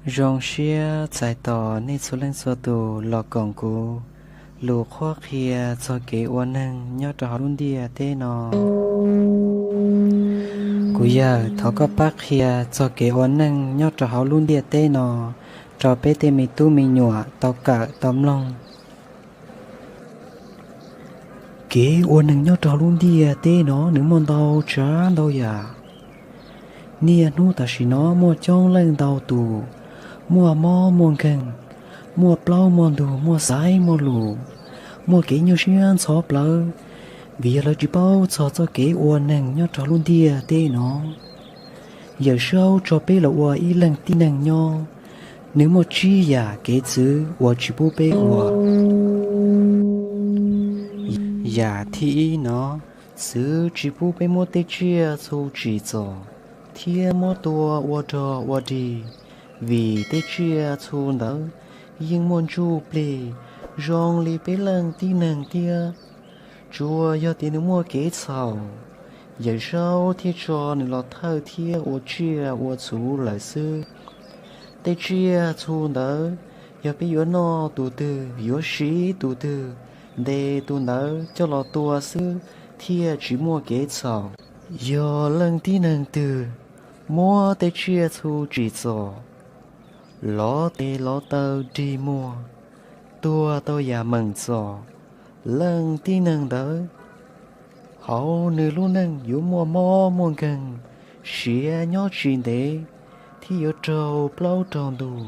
Zoo siab txais tos nej txhua leej txhua tus los koom kuv lus qhuab qhia txog kev ua neeg nyob rau hauv lub ntiaj teb no. Kuv yawg thov koj pab qhia txog kev ua neeg nyob rau hauv lub ntiaj teb no rau peb tej me tub me nyuam tau kawm tau mloog. Kev ua neeg nyob rau hauv lub ntiaj teb no nws muaj ntau tsav ntau yam. Niaj hnub tam sim no muaj coob leej ntau tus, muaj mob muaj nkeeg, muaj plaub muaj ntug, muaj xaiv muaj lus, muaj kev nyuaj siab ntxhov plawv, vim yog lawv tsis paub txog txoj kev ua neeg nyob rau hauv lub ntiaj teb no. Yawm Saub tso peb los ua ib leeg tib neeg nyob, nws muaj tsib yam kev txwv uas tsis pub peb ua. Yam thib ib no, txwv tsis pub peb muab tej tsiaj txhu tsim txom thiab muab tua ua rog ua dig, vim tej tsiaj txhu ntawd yeej muaj ntsuj plig zoo li peb leej tib neeg thiab. Tsuas yog tias nws muaj kev txhaum, Yawm Saub thiaj tso nws los thawj thiab ua tsiaj ua txhu lawm xwb. Tej tsiaj txhu ntawd, yog peb yuav noj tus twg, yuav siv tus twg, ntes tus ntawd coj los tua xwb thiaj tsis muaj kev txhaum. Yog leej tib neeg twg muab tej tsiaj txhu tsim txom, lov tes lov taw dig muag, tuag tau yam meem txom, leej tib neeg ntawd hauv nws lub neej yuav muaj mob muaj nkeeg, siav nyob tsis ntev, thiab yuav raug plaub raug ntug,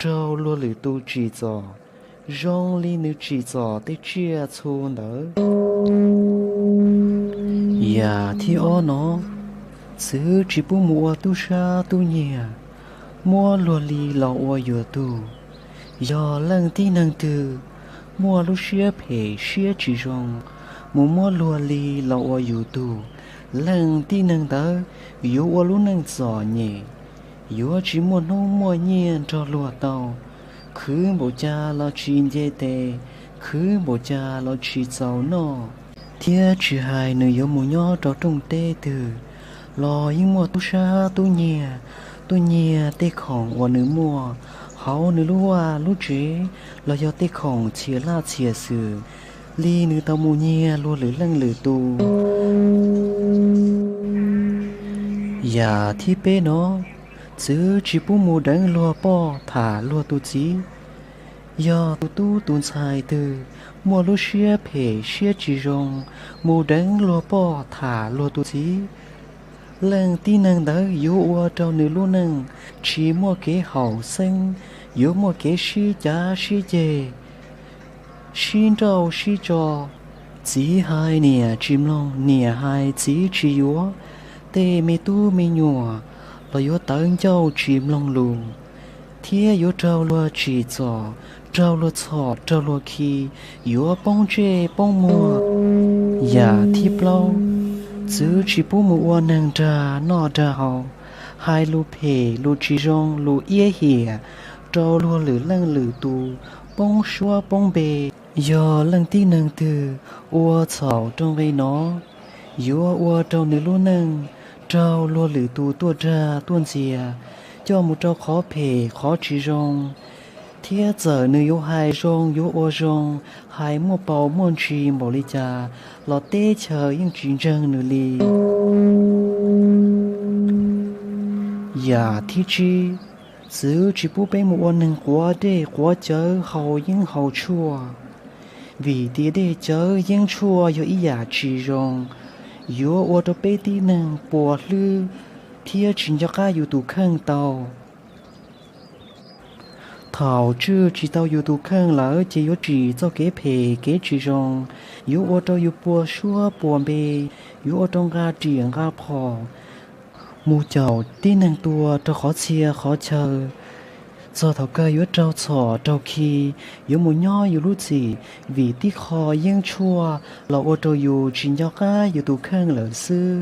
raug luag lwm tus tsim txom zoo li nws tsim txom tej tsiaj txhu ntawd. Yam thib ob no, txwv tsis pub mus ua tub sab tub nyiag, muab luag li los ua yus tug. Yog leej tib neeg twg muaj lub siab phem siab tsis zoo, mus muab luag li los ua yus tug, leej tib neeg ntawd yuav ua lub neej txom nyem, yuav tsis muaj hnub muaj nyiaj nrog luag tau, khwv npaum cas los tsis nce tes, khwv npaum cas los tsis txaus noj. Thiab tsis hais nws yuav mus nyob rau rooj teb twg los yeej muaj tub sab tub nyiag tuaj nyiag tej khoom uas nws muaj hauv nws lub vaj lub tsev, los yog tej khoom txhia laj txhia xwm li nws tau mus nyiag luag lwm leej lwm tus. Yam thib peb no, txwv tsis pub mus deev luag poj tham luag tus txiv. Yog tus tub tus ntxhais twg muaj lub siab phem siab tsis zoo, mus deev luag poj tham luag tus txiv, leej tib neeg ntawd yuav ua rau nws lub neej tsis muaj kev haum xeeb, yuav muaj kev sib cav sib ceg, sib nrauj sib tso. Txiv hais niam tsis mloog, niam hais txiv tsis yuav. Tej me tub me nyuam los yuav tawv ncauj tsis mloog lus, thiab yuav raug luag tsim txom, raug luag txhom, raug luag khi, yuav poob ntsej poob muag. Yam thib plaub, txwv tsis pub mus ua neeg dag noj dag haus, hais lus phem lus tsis zoo lus iab hiam rau luag lwm leej lwm tus, poob suab poob npe. Yog leej tib neeg twg ua txhaum rau nqe no, yuav ua rau nws lub neej raug luag lwm tus tuaj dag tuaj ntxias, coj mus rau qhov phem qhov tsis zoo. Thiab txawm nws yuav hais zoo yuav ua zoo, hais muaj paus muaj ntsis npaum li cas los teb chaws yeej tsis ntseeg nws li. Yam thib tsib, txwv tsis pub peb mus ua neeg quav dej quav cawv haus yeeb haus tshuaj, vim tias dej cawv yeeb tshuaj yog ib yam tsis zoo, yuav ua rau peb tib neeg puas hlwb thiab tsis nco qab yus tus kheej tau. Thaum tswj tsis tau yus tus kheej lawm ces yuav tsim txoj kev phem kev tsis zoo, yuav ua rau yus puas suab puas npe, yuav ua rau nqa riam nqa phom, mus caum tib neeg tua rau qhov txhia qhov chaw. Txog thaum kawg yuav raug txhom raug khi, yuav mus nyob yus lub txim, vim tib qho yeeb tshuaj los ua rau yus tsis nco qab yus tus kheej lawm xwb.